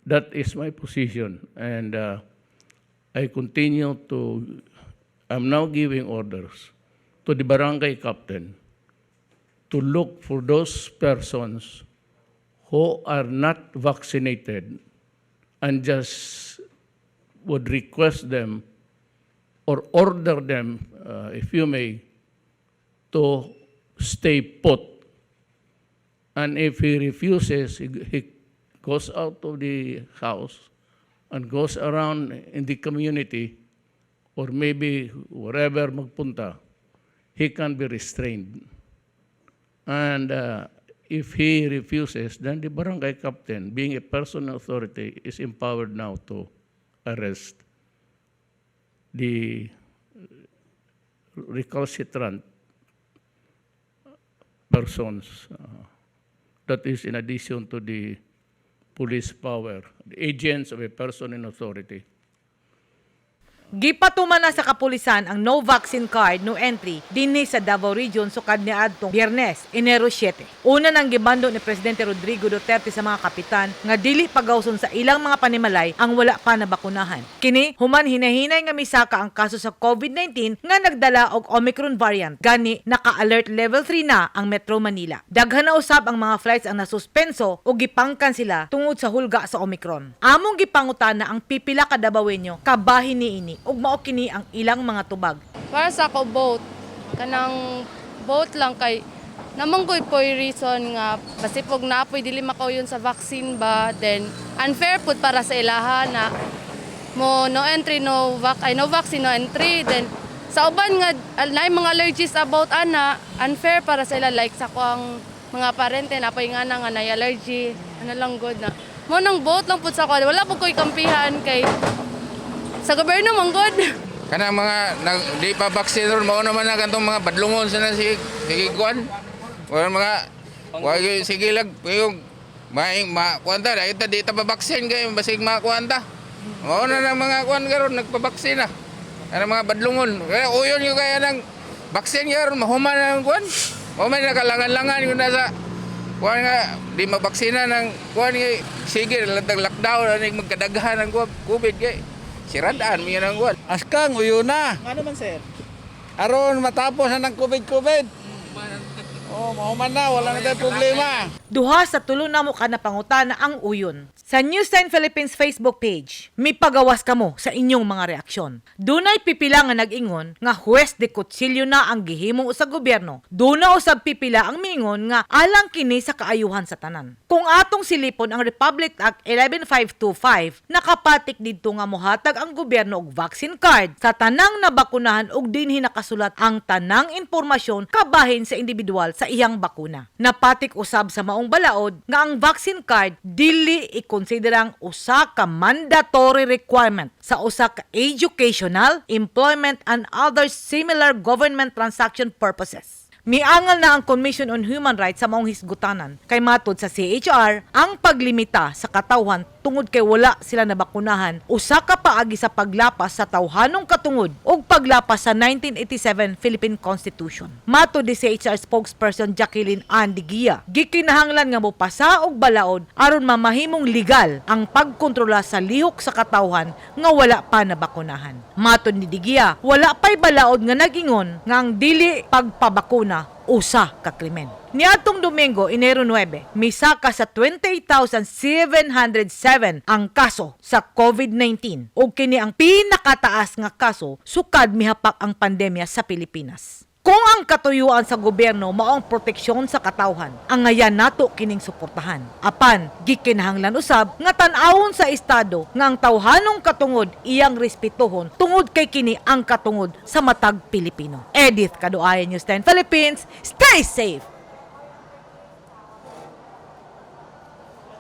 That is my position. And I'm now giving orders to the barangay captain to look for those persons who are not vaccinated and just would request them or order them, if you may, to stay put. And if he refuses, he goes out of the house and goes around in the community or maybe wherever magpunta, he can be restrained. And if he refuses, then the barangay captain, being a person of authority, is empowered now to arrest the recalcitrant persons. That is in addition to the police power, the agents of a person in authority. Gipatuman na sa kapulisan ang no vaccine card, no entry dinhi sa Davao Region sukad niadtong Biyernes, Enero 7. Una nang gimando ni Presidente Rodrigo Duterte sa mga kapitan nga dili pagawson sa ilang mga panimalay ang wala pa nabakunahan. Kini human hinahinay nga misaka ang kaso sa COVID-19 nga nagdala og Omicron variant. Gani naka-alert level 3 na ang Metro Manila. Daghan na usab ang mga flights ang nasuspenso o gipangkan sila tungod sa hulga sa Omicron. Among gipangutana ang pipila ka Dabawenyo kabahin niini ug mao kini ang ilang mga tubag. Para sa ako, both. Kanang both lang kay namanggoy po'y reason nga basipog na po'y dili makauyon sa vaccine ba, then unfair pud para sa ilaha na mo no entry, no vac ay no vaccine, no entry. Then sa uban nga naay mga allergies about ana, unfair para sa ila, like sa ang mga parente na po'y nga na nga nay allergy ano lang good na mo nang both lang pud sa ako. Wala pud ko'y kampihan kay sa gobyerno man gud. Kanang mga nag, di pa vaccine ron, mao naman na kantong mga badlungon sa na sige sige kuan. Wala mga wag sige lag yung may ma kuan ta dahil ta di ta pa vaccine kay basig makuan ta. Mao na nang mga kuan karon nagpa-vaccine na. Kanang mga badlungon. Kaya uyon yung kaya nang vaccine karon mahuman na ang kuan. Mao man nakalangan-langan yun na sa kuan nga di mabaksina ng kuan kay sige latag lockdown ani magkadaghan ang kuan COVID kay siradaan mi ang kuan. Askang, uyo na. Ano man, sir? Aron matapos na ng COVID-COVID. Oh, mahuman na, wala na tayong problema. Duha sa tulo namo ka napangutana ang uyon. Sa News 10 Philippines Facebook page, mipagawas kamo sa inyong mga reaksyon. Dunay pipila nga nag-ingon nga huwes de kutsilyo na ang gihimong sa gobyerno. Duna usab pipila ang miingon nga alang kini sa kaayuhan sa tanan. Kung atong silipon ang Republic Act 11525, nakapatik didto nga mohatag ang gobyerno og vaccine card sa tanang nabakunahan ug dinhi nakasulat ang tanang impormasyon kabahin sa individual sa iyang bakuna. Napatik usab sa maong balaod nga ang vaccine card dili ikonsiderang usa ka mandatory requirement sa usa ka educational, employment and other similar government transaction purposes. Miangal na ang Commission on Human Rights sa maong hisgutanan. Kay matod sa CHR, ang paglimita sa katawhan tungod kay wala sila nabakunahan usa ka paagi sa paglapas sa tawhanong katungod ug paglapas sa 1987 Philippine Constitution. Matod ni CHR spokesperson Jacqueline Ann De Guia, gikinahanglan nga mopasa og balaod aron mamahimong legal ang pagkontrola sa lihok sa katawhan nga wala pa nabakunahan. Matod ni De Guia, wala pa'y balaod nga nag-ingon nga ang dili pagpabakuna usa ka krimen. Niadtong Domingo, Enero 9, misaka sa 28,707 ang kaso sa COVID-19 ug kini ang pinakataas nga kaso sukad mihapak ang pandemya sa Pilipinas. Kung ang katuyuan sa gobyerno mao ang proteksyon sa katawhan, ang ngayan nato kining suportahan. Apan, gikinahanglan usab nga tan-awon sa estado nga ang tawhanong katungod iyang respetuhon tungod kay kini ang katungod sa matag Pilipino. Edith Kaduayan, News 10 Philippines, stay safe.